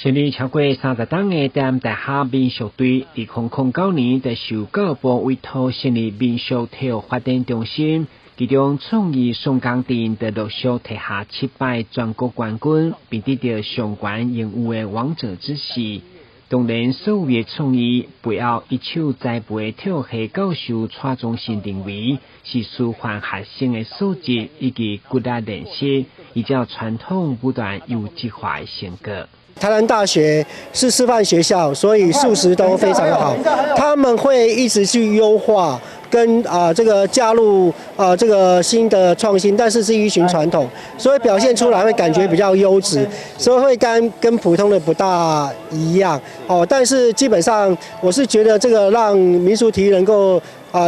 成立超過30冬的台南大學民俗隊，2009年就受教育部委託成立民俗體育發展中心，其中創意宋江陣就陸續提下七擺全國冠軍，並得到上懸榮譽的王者之士。當然，所有的創意背後一手栽培體育系教授蔡宗信認為，是師範學生的素質以及骨力練習，依照傳統不斷優質化的成果。台南大學是師範學校，所以素質都非常好。他們會一直去優化跟這個加入這個新的創新，但是是依循傳統，所以表現出來會感覺比較優質，所以會跟普通的不大一樣哦。但是基本上，我是覺得這個讓民俗體育能夠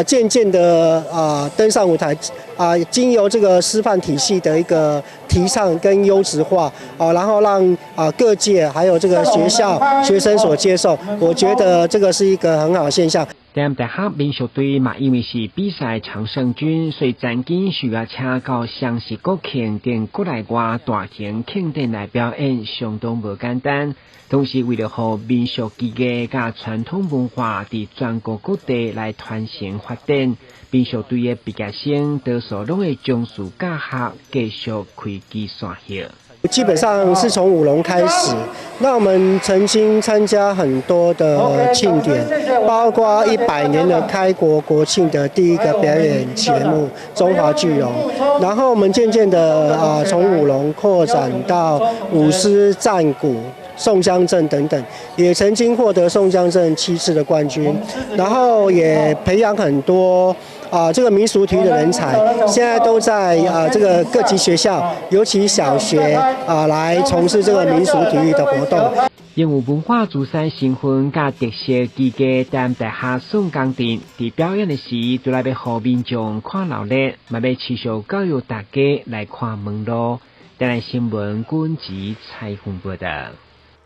漸漸的登上舞台經由這個師範體系的一個提倡跟優質化然後讓各界還有這個學校學生所接受，我覺得這個是一個很好的現象。台南大學民俗隊嘛，因為是比賽常勝軍，所以曾經受邀請到雙十國慶等國內外大型慶典來表演，相當無簡單。同時，為了予民俗技藝佮傳統文化佇全國各地來傳承發展，民俗隊的畢業生多數攏會從事教學，繼續開枝散葉。基本上是從舞龍開始，那我們曾經參加很多的慶典，包括100年的開國國慶的第一個表演節目《中華巨龍》，然後我們漸漸的從舞龍擴展到舞獅、戰鼓、宋江陣等等，也曾經獲得宋江陣7次的冠軍，然後也培養很多這個民俗體育的人才，現在都在這個各級學校，尤其小學來從事這個民俗體育的活動。擁有文化資產身份佮特色技藝，台南大學宋江陣佇表演的時，除了欲予民眾看鬧熱，嘛欲持續教育大家來看門路。台南新聞軍籍採訪報道。